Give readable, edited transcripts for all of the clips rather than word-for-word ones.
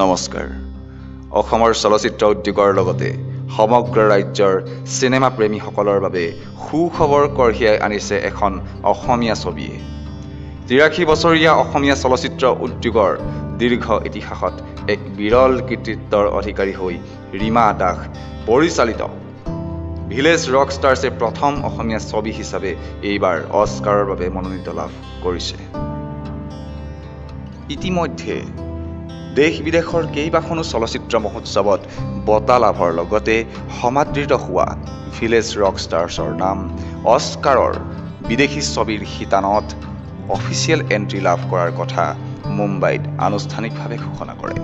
নমস্কাৰ। অসমৰ চলচ্চিত্ৰ উদ্যোগৰ লগতে সমগ্ৰ ৰাজ্যৰ চিনেমা প্ৰেমীসকলৰ বাবে সুখবৰ কঢ়িয়াই আনিছে এখন অসমীয়া ছবিয়ে। ৮৩ বছৰীয়া অসমীয়া চলচ্চিত্ৰ উদ্যোগৰ দীৰ্ঘ ইতিহাসত এক বিৰল কৃতিত্বৰ অধিকাৰী হৈ ৰীমা দাস পৰিচালিত ভিলেজ ৰকষ্টাৰ্ছে প্ৰথম অসমীয়া ছবি হিচাপে এইবাৰ অস্কাৰৰ বাবে মনোনীত লাভ কৰিছে। ইতিমধ্যে দেশ বিদেশৰ কেইবাখনো চলচ্চিত্ৰ মহোৎসৱত বঁটা লাভৰ লগতে সমাদৃত হোৱা ভিলেজ ৰকষ্টাৰ্ছৰ নাম অস্কাৰৰ বিদেশী ছবিৰ শিতানত অফিচিয়েল এণ্ট্ৰি লাভ কৰাৰ কথা মুম্বাইত আনুষ্ঠানিকভাৱে ঘোষণা কৰে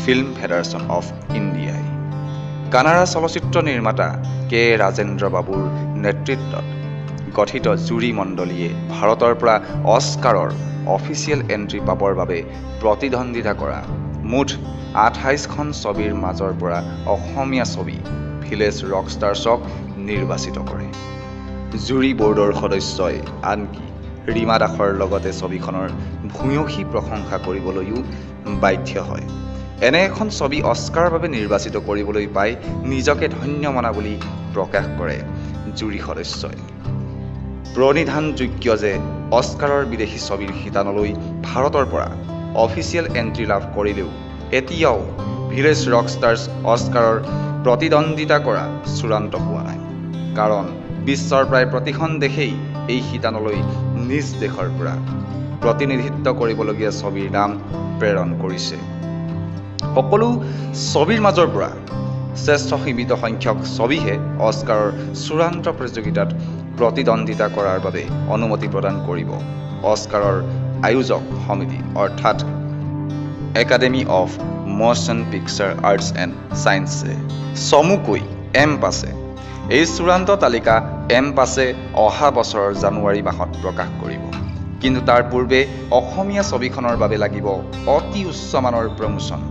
ফিল্ম ফেডাৰেশ্যন অফ ইণ্ডিয়াই। কানাড়া চলচ্চিত্ৰ নিৰ্মাতা কে ৰাজেন্দ্ৰ বাবুৰ নেতৃত্বত গঠিত জুৰী মণ্ডলীয়ে ভাৰতৰ পৰা অস্কাৰৰ অফিচিয়েল এণ্ট্ৰি পাবৰ বাবে প্ৰতিদ্বন্দ্বিতা কৰা মুঠ ২৮খন ছবিৰ মাজৰ পৰা অসমীয়া ছবি ভিলেজ ৰকষ্টাৰ্ছক নিৰ্বাচিত কৰে। জুৰী বৰ্ডৰ সদস্যই আনকি ৰীমা দাসৰ লগতে ছবিখনৰ ভূয়সী প্ৰশংসা কৰিবলৈও বাধ্য হয়। এনে এখন ছবি অস্কাৰৰ বাবে নিৰ্বাচিত কৰিবলৈ পাই নিজকে ধন্য মনা বুলি প্ৰকাশ কৰে জুৰী সদস্যই। প্ৰণিধানযোগ্য যে অস্কাৰৰ বিদেশী ছবিৰ শিতানলৈ ভাৰতৰ পৰা অফিচিয়েল এণ্ট্ৰি লাভ কৰিলেও এতিয়াও ভিলেজ ৰকষ্টাৰ্ছ অস্কাৰৰ প্ৰতিদ্বন্দ্বিতা কৰা চূড়ান্ত হোৱা নাই। কাৰণ বিশ্বৰ প্ৰায় প্ৰতিখন দেশেই এই শিতানলৈ নিজ দেশৰ পৰা প্ৰতিনিধিত্ব কৰিবলগীয়া ছবিৰ নাম প্ৰেৰণ কৰিছে। সকলো ছবিৰ মাজৰ পৰা শ্ৰেষ্ঠ সীমিত সংখ্যক ছবিহে অস্কাৰৰ চূড়ান্ত প্ৰতিযোগিতাত প্ৰতিদ্বন্দ্বিতা কৰাৰ বাবে অনুমতি প্ৰদান কৰিব অস্কাৰৰ আয়োজক সমিতি অৰ্থাৎ Academy of Motion Picture Arts and চায়েন্সে, চমুকৈ এম পাছে। এই চূড়ান্ত তালিকা এম পাছে অহা বছৰৰ জানুৱাৰী মাহত প্ৰকাশ কৰিব। কিন্তু তাৰ পূৰ্বে অসমীয়া ছবিখনৰ বাবে লাগিব অতি উচ্চমানৰ প্ৰমোচন।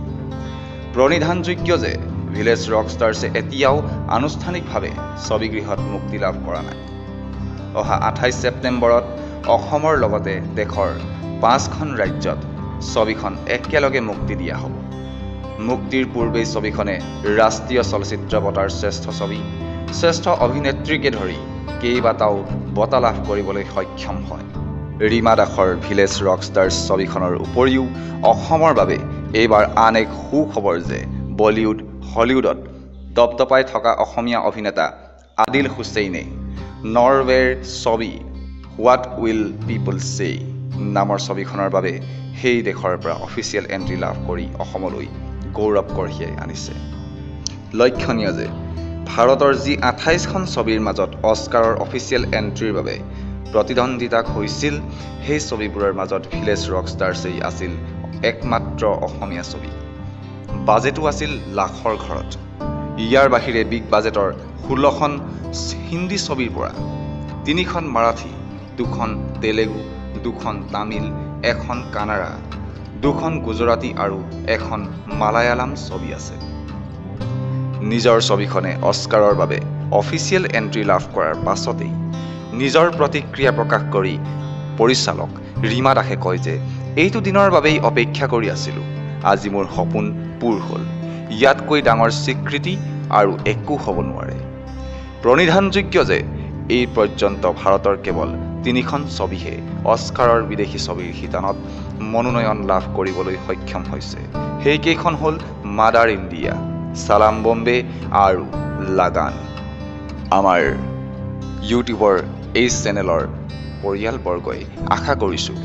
প্ৰণিধানযোগ্য যে ভিলেজ ৰকষ্টাৰ্ছে এতিয়াও আনুষ্ঠানিকভাৱে ছবিগৃহত মুক্তি লাভ কৰা নাই। অহা ২৮ ছেপ্টেম্বৰত অসমৰ লগতে দেশৰ ৫খন ৰাজ্যত ছবিখন একেলগে মুক্তি দিয়া হ'ব। মুক্তিৰ পূৰ্বেই ছবিখনে ৰাষ্ট্ৰীয় চলচ্চিত্ৰ বঁটাৰ শ্ৰেষ্ঠ ছবি, শ্ৰেষ্ঠ অভিনেত্ৰীকে ধৰি কেইবাটাও বঁটা লাভ কৰিবলৈ সক্ষম হয়। ৰীমা দাসৰ ভিলেজ ৰকষ্টাৰ্ছ ছবিখনৰ উপৰিও অসমৰ বাবে এইবাৰ আন এক সুখবৰ যে বলিউড, হলিউডত দপদপাই থকা অসমীয়া অভিনেতা আদিল হুছেইনে নৰৱেৰ ছবি what will পিপল ছে নামৰ ছবিখনৰ বাবে সেই দেশৰ পৰা অফিচিয়েল এণ্ট্ৰি লাভ কৰি অসমলৈ গৌৰৱ কঢ়িয়াই আনিছে। লক্ষণীয় যে ভাৰতৰ যি ২৮খন ছবিৰ মাজত অস্কাৰৰ অফিচিয়েল এণ্ট্ৰিৰ বাবে প্ৰতিদ্বন্দ্বিতা হৈছিল, সেই ছবিবোৰৰ মাজত ভিলেজ ৰকষ্টাৰ্ছেই আছিল একমাত্ৰ অসমীয়া ছবি। বাজেটো আছিল লাখৰ ঘৰত। ইয়াৰ বাহিৰে বিগ বাজেটৰ ১৬খন হিন্দী ছবিৰ পৰা ৩খন মাৰাঠী, ২খন তেলেগু, ২খন তামিল, ১খন কানাড়া, ২খন গুজৰাটী আৰু ১খন মালায়ালাম ছবি আছে। নিজৰ ছবিখনে অস্কাৰৰ বাবে অফিচিয়েল এণ্ট্ৰি লাভ কৰাৰ পাছতেই নিজৰ প্ৰতিক্ৰিয়া প্ৰকাশ কৰি পৰিচালক ৰীমা দাসে কয় যে এইটো দিনৰ বাবেই অপেক্ষা কৰি আছিলোঁ, আজি মোৰ সপোন পূৰ হ'ল। ইয়াতকৈ ডাঙৰ স্বীকৃতি আৰু একো হ'ব নোৱাৰে। প্ৰণিধানযোগ্য যে এই পৰ্যন্ত ভাৰতৰ কেৱল ৩খন ছবিহে অস্কাৰৰ বিদেশী ছবিৰ শিতানত মনোনয়ন লাভ কৰিবলৈ সক্ষম হৈছে। সেইকেইখন হ'ল মাদাৰ ইণ্ডিয়া, চালাম বম্বে আৰু লাগান। আমাৰ ইউটিউবৰ এই চেনেলৰ পৰিয়ালবৰ্গই আশা কৰিছোঁ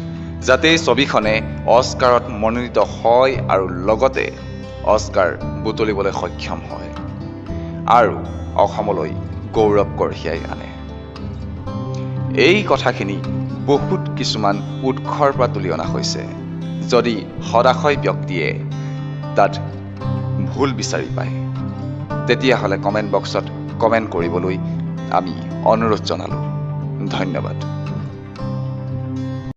যাতে এই ছবিখনে অস্কাৰত মনোনীত হয় আৰু লগতে অস্কাৰ বুটলিবলৈ সক্ষম হয় আৰু অসমলৈ গৌৰৱ কঢ়িয়াই আনে। এই কথাখিনি বহুত কিছুমান উৎসৰ পৰা তুলি অনা হৈছে। যদি সদাশয় ব্যক্তিয়ে তাত ভুল বিচাৰি পায় তেতিয়াহ'লে কমেণ্ট বক্সত কমেণ্ট কৰিবলৈ আমি অনুৰোধ জনালোঁ। ধন্যবাদ।